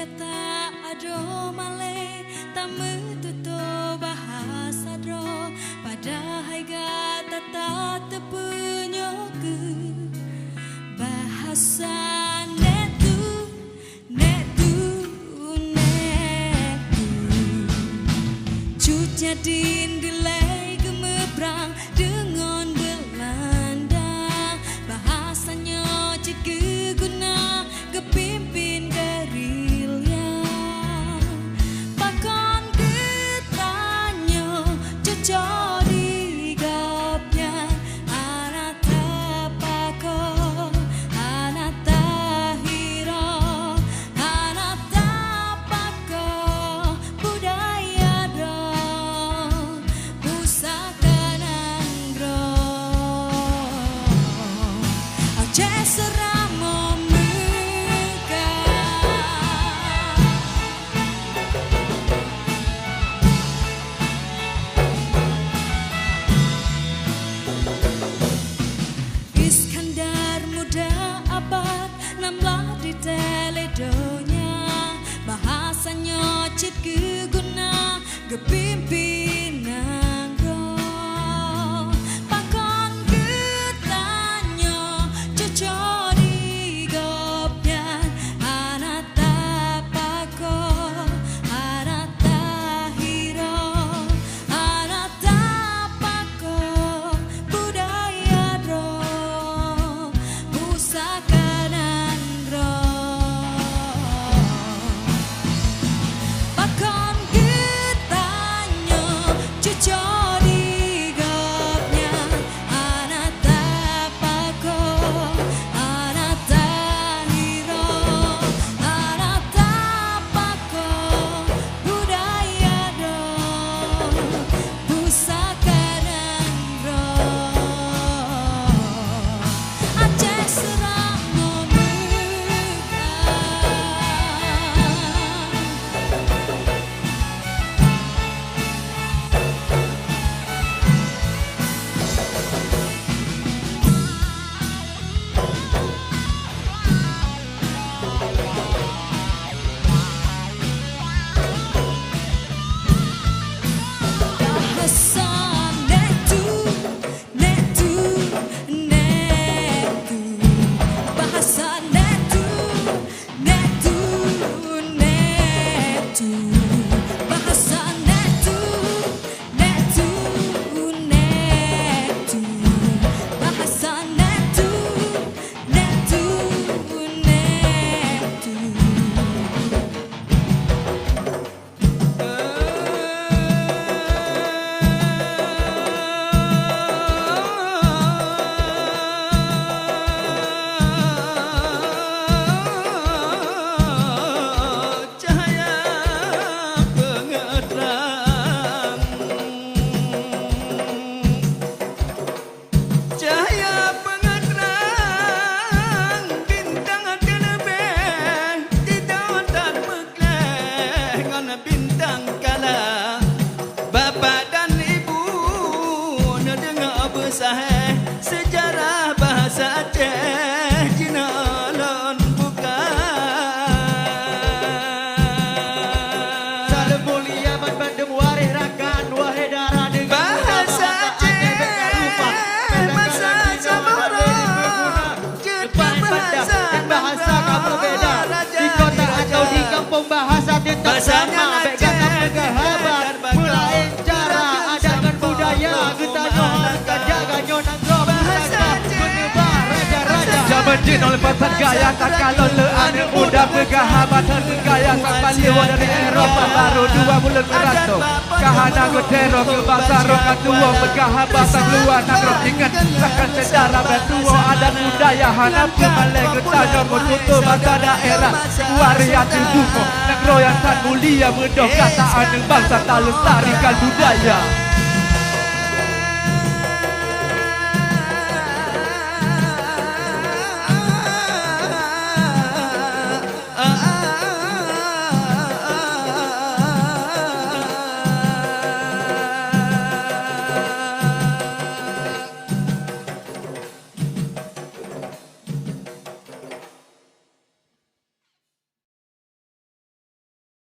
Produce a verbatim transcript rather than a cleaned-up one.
Gata adoe malée tameututoe bahasa droe, padahai gata tateupeue nyoe keuh bahasa nèk tu, nèk tu, nèk tu. Cut Nyadim dilée geumeuprang deungon Beulanda, bahasa nyoe cit geuguna geupimpén gerilya. Pakon geutanyoe cucoe di gobnyan, hana tapakoe, hana tahiro, hana tapakoe budaya droe, pusaka nanggroe. Aceh Seuramoe Meugah. Iskandar Muda abad nam blah di teuléh donya, bahasa nyoe cit geuguna geupimpén nanggroe. Pakon geutanyoe cucoe di gobnyan, hana tapakoe, hana tahiro, hana tapakoe budaya droe, pusaka nanggroe. Pakon geutanyoe cucoe di gobnyan, hana tapakoe, hana tahiro, hana tapakoe budaya droe, pusaka nanggroe. Aceh Seuramoe Meugah. Bahasa nèk tu, nèk tu, nèk tu. Bahasa nèk tu, nèk tu, nèk tu. Bahasa nèk tu, nèk tu, nèk tu. Bahasa nèk tu, nèk tu, nèk tu. Cahya peungeurang. Cahya peungeurang bintang teuleubeh, jidong that meukleh ngon bintang kala. Bapak dan Ibu, neudeungoe beusahéh seujarah bahasa Aceh jinoe lôn buka. Saleuem mulia ban bandum waréh rakan, waréh dara, deungon bahasa Aceh beda rupa, beda masa kalah, beda saboh guna, jeuet keu bahasa dan bahasa ka berbeda. Di kota atau di kampung, bahasa tetap sama. Bèk gata peugah haba meulaén cara, adat ngon budaya geutanyoe harus tajaga. Nyoe nanggroe bahasa meuneuba raja-raja. Jameun jinoe leupah that gaya, takalon lé aneuk muda peugah haba that meugaya. Sampah lheueh dari Eropa, barô dua buleuen meurantô, ka hana geuteurô keu basa rot ka tuwoe. Peugah haba that luwa nanggroe, ingat rakan syedara, bèk tuwoe adat budaya. Hana peumalèe geutanyoe meututoe basa daerah. Waréh ateueh bumoe nanggroe nyang that mulia, meudoh gata aneuk bansa talestarikan budaya.